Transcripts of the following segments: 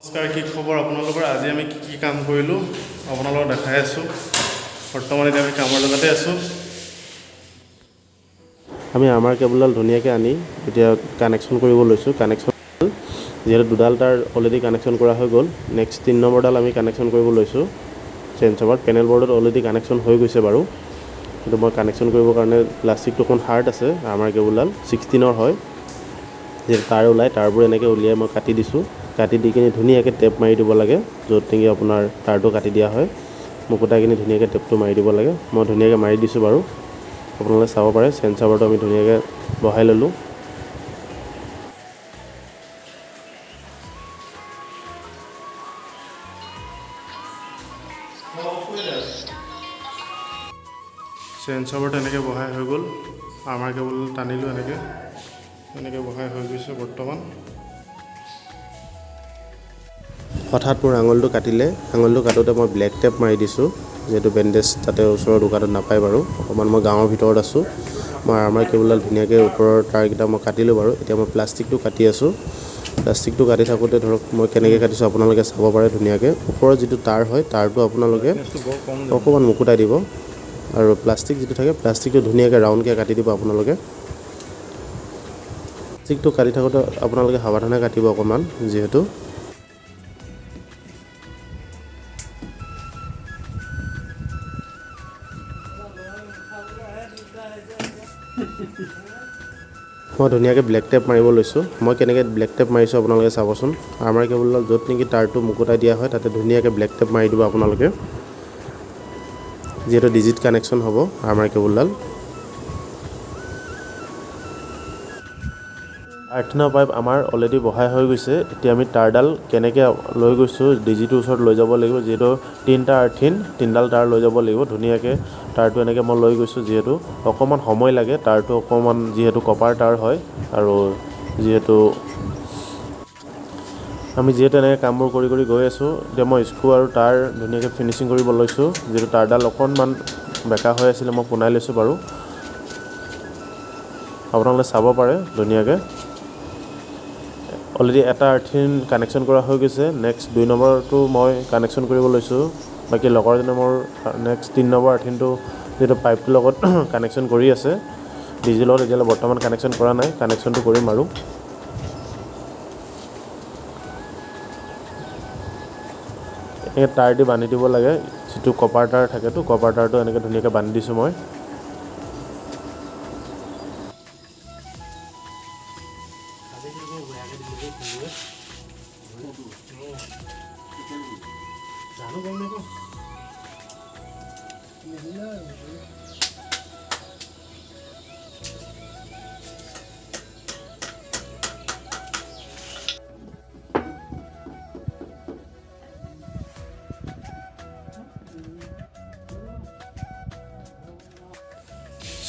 নমস্কাৰ, কি খবৰ আপোনালোকৰ? আজি আমি কি কি কাম কৰিলোঁ আপোনালোকক দেখাই আছোঁ। বৰ্তমান এতিয়া আমি কামৰ জেগাতে আছোঁ। আমি আমাৰ কেবুলডাল ধুনীয়াকৈ আনি এতিয়া কানেকশ্যন কৰিব লৈছোঁ। কানেকশ্যন যিহেতু দুডাল তাৰ অলৰেডি কানেকশ্যন কৰা হৈ গ'ল, নেক্সট 3 নম্বৰডাল আমি কানেকশ্যন কৰিব লৈছোঁ। চেঞ্চ অভাৰ পেনেল বৰ্ডত অলৰেডি কানেকশ্যন হৈ গৈছে বাৰু, কিন্তু মই কানেকশ্যন কৰিবৰ কাৰণে প্লাষ্টিকটো অকণ হাৰ্ড আছে। আমাৰ কেবুলডাল 16ৰ হয়, যিহেতু তাঁৰ ওলায়, তাঁৰবোৰ এনেকৈ উলিয়াই মই কাটি দিছোঁ। কাটি দি কিনি ধুনীয়াকৈ টেপ মাৰি দিব লাগে, য'ত নেকি আপোনাৰ তাঁৰটো কাটি দিয়া হয়। মুকুতাই কিনি ধুনীয়াকৈ টেপটো মাৰি দিব লাগে। মই ধুনীয়াকৈ মাৰি দিছোঁ বাৰু, আপোনালোকে চাব পাৰে। চেঞ্চাৰটো আমি ধুনীয়াকৈ বহাই ল'লোঁ। চেঞ্চাৰটো এনেকৈ বহাই হৈ গ'ল। আমাৰ কেবুল টানিলোঁ, এনেকৈ এনেকৈ বহাই হৈ গৈছে বৰ্তমান। হঠাৎ মোৰ আঙুলিটো কাটিলে। আঙুলিটো কাটোতে মই ব্লেক টেপ মাৰি দিছোঁ, যিহেতু বেণ্ডেজ তাতে ওচৰৰ দোকানত নাপায় বাৰু। অকণমান মই গাঁৱৰ ভিতৰত আছোঁ। মই আৰ্মাৰ কেবুলডাল ধুনীয়াকৈ ওপৰৰ তাঁৰকেইটা মই কাটিলোঁ বাৰু। এতিয়া মই প্লাষ্টিকটো কাটি আছোঁ। প্লাষ্টিকটো কাটি থাকোঁতে ধৰক মই কেনেকৈ কাটিছোঁ, আপোনালোকে চাব পাৰে। ধুনীয়াকৈ ওপৰৰ যিটো তাঁৰ হয়, তাঁৰটো আপোনালোকে অকণমান মুকুতাই দিব আৰু প্লাষ্টিক যিটো থাকে, প্লাষ্টিকটো ধুনীয়াকৈ ৰাউণ্ডকৈ কাটি দিব আপোনালোকে। প্লাষ্টিকটো কাটি থাকোঁতে আপোনালোকে সাৱধানে কাটিব অকণমান যিহেতু। মই ধুনীয়াকৈ ব্লেক টেপ মাৰিব লৈছোঁ। মই কেনেকৈ ব্লেক টেপ মাৰিছোঁ, আপোনালোকে চাবচোন। আৰ্মাৰ কেবুলডাল য'ত নেকি তাঁৰটো মুকুতাই দিয়া হয়, তাতে ধুনীয়াকৈ ব্লেক টেপ মাৰি দিব আপোনালোকে, যিহেতু ডিজিট কানেকশ্যন হ'ব আৰ্মাৰ কেবুলডাল। আৰ্থিনৰ পাইপ আমাৰ অলৰেডি বহাই হৈ গৈছে। এতিয়া আমি তাঁৰডাল কেনেকৈ লৈ গৈছোঁ, ডিজিটোৰ ওচৰত লৈ যাব লাগিব। যিহেতু তিনিটা আৰ্থিন, তিনিডাল তাঁৰ লৈ যাব লাগিব। ধুনীয়াকৈ তাঁৰটো এনেকৈ মই লৈ গৈছোঁ, যিহেতু অকণমান সময় লাগে। তাঁৰটো অকণমান যিহেতু কপাৰ তাঁৰ হয় আৰু যিহেতু আমি যিহেতু এনেকৈ কামবোৰ কৰি কৰি গৈ আছোঁ। এতিয়া মই স্ক্ৰু আৰু তাঁৰ ধুনীয়াকৈ ফিনিচিং কৰিব লৈছোঁ। যিহেতু তাঁৰডাল অকণমান বেকা হৈ আছিলে, মই পোনাই লৈছোঁ বাৰু। আপোনালোকে চাব পাৰে ধুনীয়াকৈ। অলৰেডি এটা আৰ্থিন কানেকশ্যন কৰা হৈ গৈছে। নেক্সট 2 নম্বৰটো মই কানেকশ্যন কৰিব লৈছোঁ। বাকী লগৰজনে মোৰ নেক্সট 3 নম্বৰ আৰ্থিনটো যিটো পাইপটোৰ লগত কানেকশ্যন কৰি আছে। ডিজিৰ লগত এতিয়ালৈ বৰ্তমান কানেকশ্যন কৰা নাই, কানেকশ্যনটো কৰিম আৰু। এনেকৈ তাঁৰ দি বান্ধি দিব লাগে, যিটো কপাৰ তাঁৰ থাকেতো, কপাৰ তাঁৰটো এনেকৈ ধুনীয়াকৈ বান্ধি দিছোঁ মই।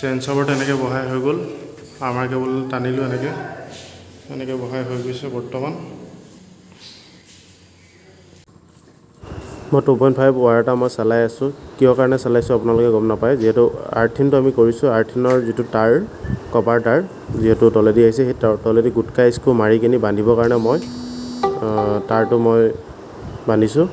চেঞ্চাৰটো এনেকৈ বহাই হৈ গ'ল। আৰ্মাৰ কেবুল টানিলোঁ, এনেকৈ এনেকৈ বহাই হৈ গৈছে বৰ্তমান। মই 2.5 ৱায়াৰ এটা মই চলাই আছোঁ। কিয় কাৰণে চলাইছোঁ, আপোনালোকে গম নাপায়। যিহেতু আৰ্থিনটো আমি কৰিছোঁ, আৰ্থিনৰ যিটো তাঁৰ, কপাৰ তাঁৰ যিহেতু তলেদি আহিছে, সেই তলেদি গুটকা স্ক্ৰু মাৰি কিনি বান্ধিবৰ কাৰণে মই তাঁৰটো মই বান্ধিছোঁ।